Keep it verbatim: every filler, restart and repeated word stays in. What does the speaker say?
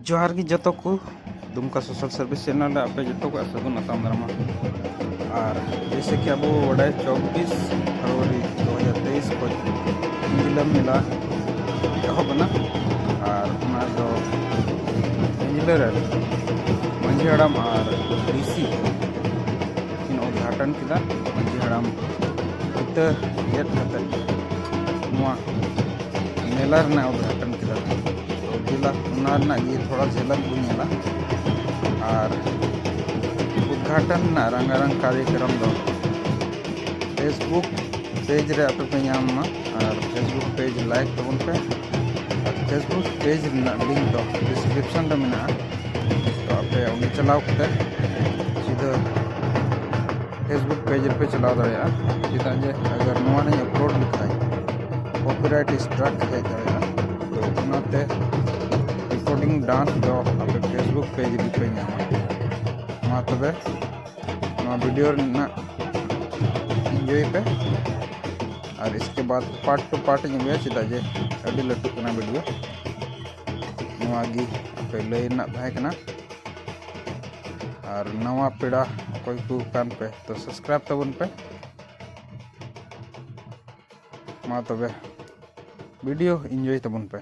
ᱡᱚᱦᱟᱨ ᱜᱮ ᱡᱚᱛᱚ ᱠᱚ, ᱫᱩᱢᱠᱟ ᱥᱳᱥᱟᱞ ᱥᱟᱨᱵᱷᱤᱥ ᱪᱮᱱᱮᱞ ᱨᱮ ᱟᱯᱮ ᱡᱚᱛᱚ ᱠᱚ ᱥᱟᱹᱜᱩᱱ ᱟᱛᱟᱝ ᱫᱟᱨᱟᱢᱟ᱾ ᱟᱨ ᱡᱮᱭᱥᱮ ᱠᱤ ᱟᱵᱚ ᱵᱟᱰᱟᱭ, ᱪᱚᱵᱵᱤᱥ ᱯᱷᱮᱵᱽᱨᱩᱣᱟᱨᱤ ᱫᱩ ᱦᱟᱡᱟᱨ ᱛᱮᱭᱤᱥ ᱠᱷᱚᱱ ᱧᱤᱞᱟᱹ ᱢᱮᱞᱟ ᱮᱦᱚᱵ ᱮᱱᱟ᱾ ᱟᱨ ᱚᱱᱟ ᱫᱚ ᱧᱤᱞᱟᱹ ᱨᱮ ᱢᱟᱹᱡᱷᱤ ᱦᱟᱲᱟᱢ ᱟᱨ ᱰᱤᱥᱤ ᱠᱤᱱ ᱩᱫᱽᱜᱷᱟᱴᱚᱱ ᱠᱮᱫᱟ᱾ ᱢᱟᱹᱡᱷᱤ ᱦᱟᱲᱟᱢ ᱠᱤᱛᱟᱹ ᱜᱮᱫ ᱠᱟᱛᱮ ᱱᱚᱣᱟ ᱢᱮᱞᱟ ᱨᱮᱱᱟᱜ ᱩᱫᱽᱜᱷᱟᱴᱚᱱ ᱠᱮᱫᱟ᱾ ᱛᱚ ᱫᱮᱞᱟ, ᱚᱱᱟ ᱨᱮᱱᱟᱜ ᱜᱮ ᱛᱷᱚᱲᱟ ᱡᱷᱤᱞᱟᱹᱠ ᱵᱚᱱ ᱧᱮᱞᱟ᱾ ᱟᱨ ᱩᱫᱽᱜᱷᱟᱴᱚᱱ ᱨᱮᱱᱟᱜ ᱨᱟᱝᱜᱟᱨᱟᱝ ᱠᱟᱨᱭᱚᱠᱨᱚᱢ ᱫᱚ Facebook ᱯᱮᱡᱽ ᱨᱮ ᱟᱯᱮ ᱯᱮ ᱧᱟᱢ ᱢᱟ᱾ ᱟᱨ Facebook ᱯᱮᱡᱽ ᱞᱟᱭᱤᱠ ᱛᱟᱵᱚᱱ ᱯᱮ᱾ ᱟᱨ Facebook ᱯᱮᱡᱽ ᱨᱮᱱᱟᱜ ᱞᱤᱝᱠ ᱫᱚ ᱰᱤᱥᱠᱨᱤᱯᱥᱚᱱ ᱨᱮ ᱢᱮᱱᱟᱜᱼᱟ᱾ ᱛᱚ ᱟᱯᱮ ᱚᱸᱰᱮ ᱪᱟᱞᱟᱣ ᱠᱟᱛᱮ ᱥᱤᱫᱷᱟᱹ Facebook ᱯᱮᱡᱽ ᱨᱮᱯᱮ ᱪᱟᱞᱟᱣ ᱫᱟᱲᱮᱭᱟᱜᱼᱟ᱾ ᱪᱮᱫᱟᱜ ᱡᱮ ᱟᱜᱟᱨ ᱱᱚᱣᱟ ᱨᱮᱧ ᱟᱯᱞᱳᱰ ᱞᱮᱠᱷᱟᱱ ᱠᱚᱯᱤᱨᱟᱭᱤᱴ ᱥᱴᱨᱟᱭᱤᱠ ᱦᱮᱡ ᱫᱟᱲᱮᱭᱟᱜᱼᱟ᱾ ᱛᱚ ᱚᱱᱟᱛᱮ ᱨᱮᱠᱚᱨᱰᱤᱝ ᱰᱟᱱᱥ ᱫᱚ ᱟᱯᱮ Facebook ᱯᱮᱡᱽ ᱨᱮᱯᱮ ᱧᱟᱢᱟ᱾ ᱢᱟ ᱛᱚᱵᱮ ᱱᱚᱣᱟ ᱵᱷᱤᱰᱤᱭᱳ ᱨᱮᱱᱟᱜ ᱤᱱᱡᱚᱭ ᱯᱮ᱾ ᱟᱨ ᱤᱥᱠᱮ ᱵᱟᱫ ᱯᱟᱨᱴ ᱴᱩ ᱯᱟᱨᱴ ᱤᱧ ᱟᱹᱜᱩᱭᱟ, ᱪᱮᱫᱟᱜ ᱡᱮ ᱟᱹᱰᱤ ᱞᱟᱹᱴᱩᱜ ᱠᱟᱱᱟ ᱵᱷᱤᱰᱤᱭᱳ᱾ ᱱᱚᱣᱟ ᱜᱮ ᱟᱯᱮ ᱞᱟᱹᱭ ᱨᱮᱱᱟᱜ ᱛᱟᱦᱮᱸ ᱠᱟᱱᱟ᱾ ᱟᱨ ᱱᱟᱣᱟ ᱯᱮᱲᱟ ᱚᱠᱚᱭ ᱠᱚ ᱠᱟᱱ ᱯᱮ, ᱛᱚ ᱥᱟᱵᱥᱠᱨᱟᱭᱤᱵ ᱛᱟᱵᱚᱱ ᱯᱮ᱾ ᱢᱟ ᱛᱚᱵᱮ ᱵᱷᱤᱰᱤᱭᱳ ᱤᱱᱡᱚᱭ ᱛᱟᱵᱚᱱ ᱯᱮ᱾